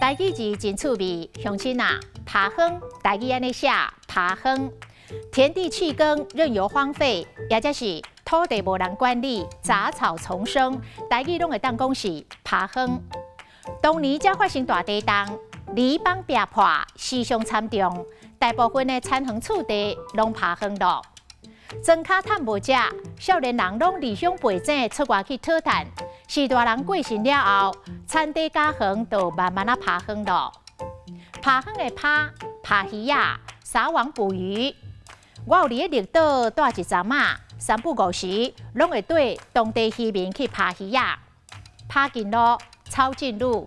台語字真趣味，鄉親啊，拋荒，台語按呢寫，拋荒，田地棄耕，任由荒廢，抑者是土地無人管理，雜草叢生，台語攏會當講是拋荒。當年才發生大地動，離崩壁破，死傷慘重，大部分的田園厝地攏拋荒咯。莊跤趁無食，少年人攏離鄉背井出外去討趁。序大人過身了後，田地家園就慢慢仔拋荒咯。拋荒的拋，拋魚仔，撒網捕魚。我有佇咧綠島蹛一陣仔，三不五時，攏會綴當地漁民去拋魚仔。拋近路，抄近路，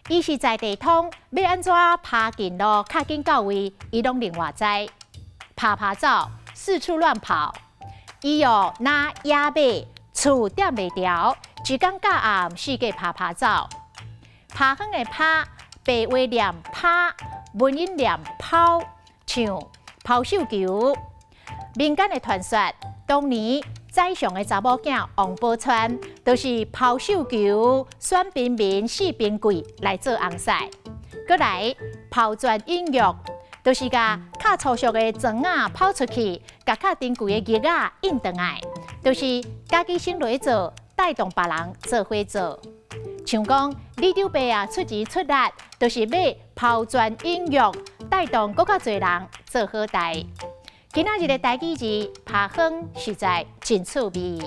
伊是在地通，欲按怎拋近路較緊到位，伊攏另外知。趴趴走，四處亂跑，伊哦若野馬，厝踮袂牢，一工到暗四界趴趴走。拋荒的拋，白話念趴，文音念拋，像拋繡球。民間的傳說，當年宰相的查某囝王寶釧，就是拋繡球選平民四平貴來做翁婿。閣來拋磚引玉，就是共較粗俗的磚仔拋出去，共較珍貴的玉仔引轉來，就是家己先落做，帶動別人做伙做。像講里長伯啊出錢出力，就是欲拋磚引玉，帶動閣較濟人做好代。今仔日的台語字拋荒實在真趣味。